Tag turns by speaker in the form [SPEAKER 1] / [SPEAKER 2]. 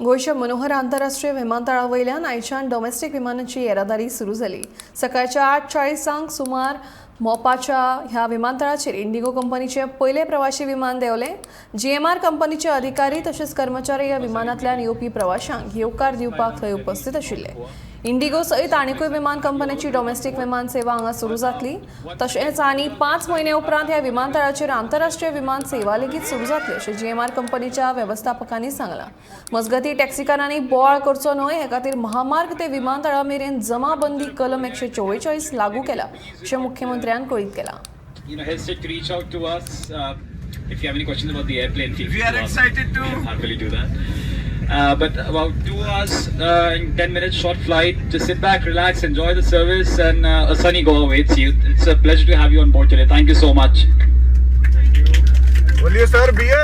[SPEAKER 1] गोंयच्या मनोहर आंतरराष्ट्रीय विमानतळा वयल्यान आयच्यान डॉमेस्टीक विमानाची येरादारी सुरू जाली. सकाळच्या 8:40 सुमार मोपाच्या ह्या विमानतळाचेर इंडिगो कंपनीचे पयले प्रवाशी विमान देंवलें. जीएमआर कंपनीचे अधिकारी तशेंच कर्मचारी ह्या विमानांतल्यान येवपी प्रवाशांक येवकार दिवपाक थंय उपस्थित आशिल्ले. इंडिगो सयत आनिकूय विमान कंपन्यांची डॉमेस्टीक विमान सेवा हांगा सुरू जातली. तशेंच आनी 5 म्हयने उपरांत ह्या विमानतळाचेर आंतरराष्ट्रीय विमान सेवा लेगीत सुरू जातली, अशें जीएमआर कंपनीच्या वेवस्थापकांनी सांगलां. मजगतीं, टॅक्सीकारांनी बोवाळ करचो न्हय हे खातीर महामार्ग ते विमानतळा मेरेन जमाबंदी कलम 144 लागू केला, अशें मुख्यमंत्र्यान कळीत केलां.
[SPEAKER 2] Hesitate to reach out to us. If you have any questions about the airplane, feel free
[SPEAKER 3] We are
[SPEAKER 2] to ask.
[SPEAKER 3] Excited to.
[SPEAKER 2] We'll happily do that. But about 2 hours and 10 minutes short flight. Just sit back, relax, enjoy the service, and a sunny Goa awaits you. It's a pleasure to have you on board today. Thank you so much.
[SPEAKER 3] बोलिए sir, BA.